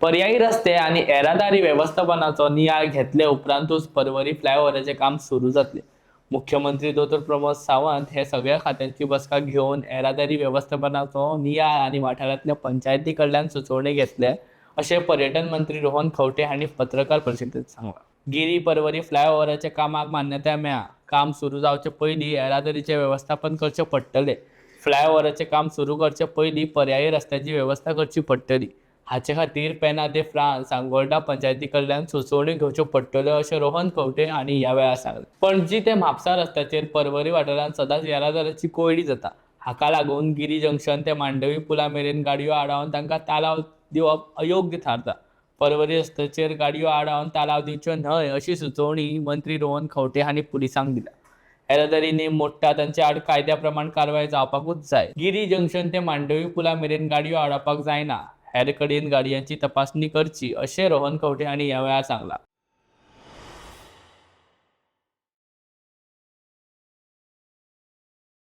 पर्यायी रस्ते आनी येरादारी वेवस्थापनाचो नियाळ घेतले उपरांतूच पर्वरी फ्लायओव्हराचें काम सुरू जातलें. मुख्यमंत्री दोतोर प्रमोद सावंत हे सगळ्या खात्यांची बसका घेवन येरादारी वेवस्थापनाचो नियाळ आनी वाठारांतल्या पंचायती कडल्यान सुचोवणी घेतले, अशें पर्यटन मंत्री रोहन खंवटे हांणी पत्रकार परिशदेंत सांगलां. गिरी पर्वरी फ्लायओव्हराच्या कामाक मान्यताय मेळ्ळा. काम सुरू जावचे पयलीं येरादारीचें वेवस्थापन करचें पडटलें. फ्लायओव्हराचें काम सुरू करचे पयलीं पर्यायी रस्त्याची वेवस्था करची पडटली. हाचे खातीर पेना दे फ्रांस, सांगोल्डा पंचायती कडल्यान सुचोवण्यो घेवच्यो पडटल्यो, अशें रोहन खंवटे हांणी ह्या वेळार सांगलें. पणजी ते म्हापसा रस्त्याचेर पर्वरी वाठारांत सदांच येरादारीची कोंयडी जाता. हाका लागून गिरी जंक्शन ते मांडवी पुला मेरेन गाडयो आडावन तांकां तालाव दिवप अयोग्य थारता. पर्वरी रस्त्याचेर गाडयो आडावन तालाव दिवच्यो न्हय, अशी सुचोवणी मंत्री रोहन खंवटे हांणी पुलिसांक दिल्या. येरादारी नेम मोडटा तांचे आड कायद्या प्रमाण कारवाय जावपाकूच जाय. गिरी जंक्शन ते मांडवी पुला मेरेन गाडयो आडावपाक जायना. हेर कडेन गाडयांची तपासणी करची, अशें रोहन खंवटे हांणी ह्या वेळार सांगलां.